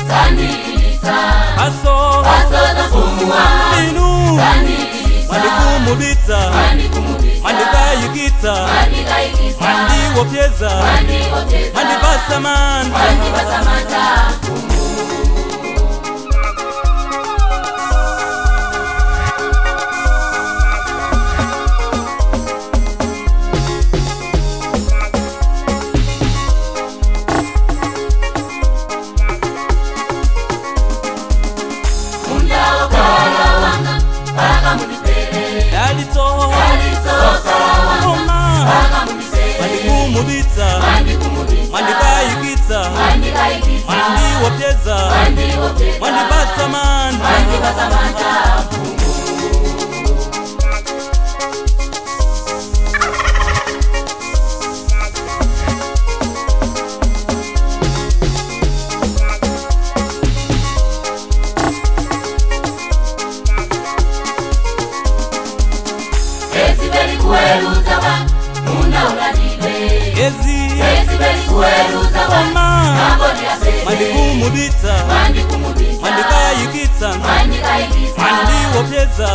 Zandililisa. Aso Paso za mfumu wanga. Inu Zandililisa. Mandikumudwitsa. Mandikumudwitsa. Mandikayikitsa. Mandikayikitsa. Mandiwopyeza. Mandiwopyeza. Mandipasa mantha. Mandipasa mantha. Mandikumudwitsa. Mandikayikitsa. Mandiwopyeza. Mandipatsa mantha. Mandipatsa mantha. Mandikumudwitsa. Mandikayikitsa. Mandiwopyeza.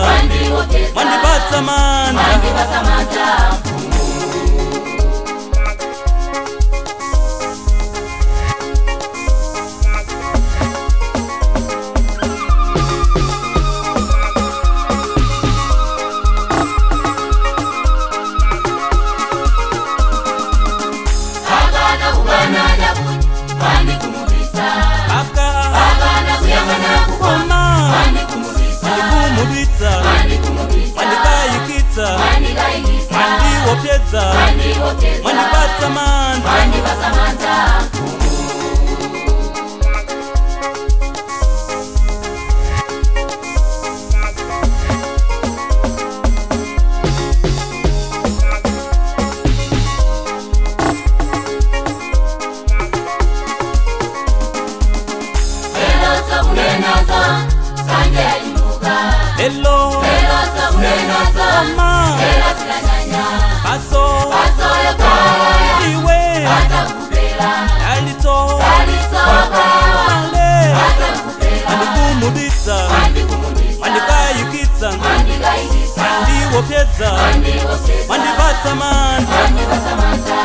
Mandipatsa mantha. Mandipatsa mantha. Mandikumudwitsa. Mandikayikitsa. Mandiwopyeza. Mandipatsa mantha. Mandipatsa mantha. Hello. Mama. Paso. Iwe. Alito. Male. Mandikumudwitsa. Mandikayikitsa. Mandiwopyeza. Mandipatsa mantha. Mandipatsa mantha.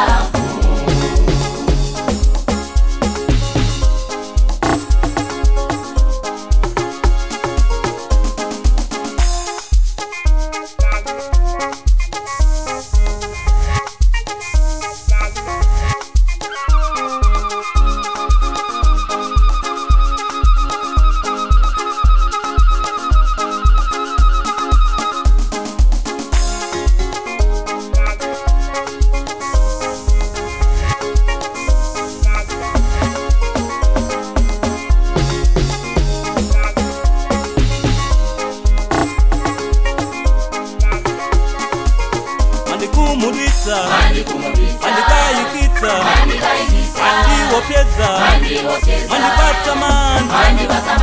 Mandikumudwitsa. Mandikayikitsa. Mandiwopyeza. Mandipatsa mantha. Mandipatsa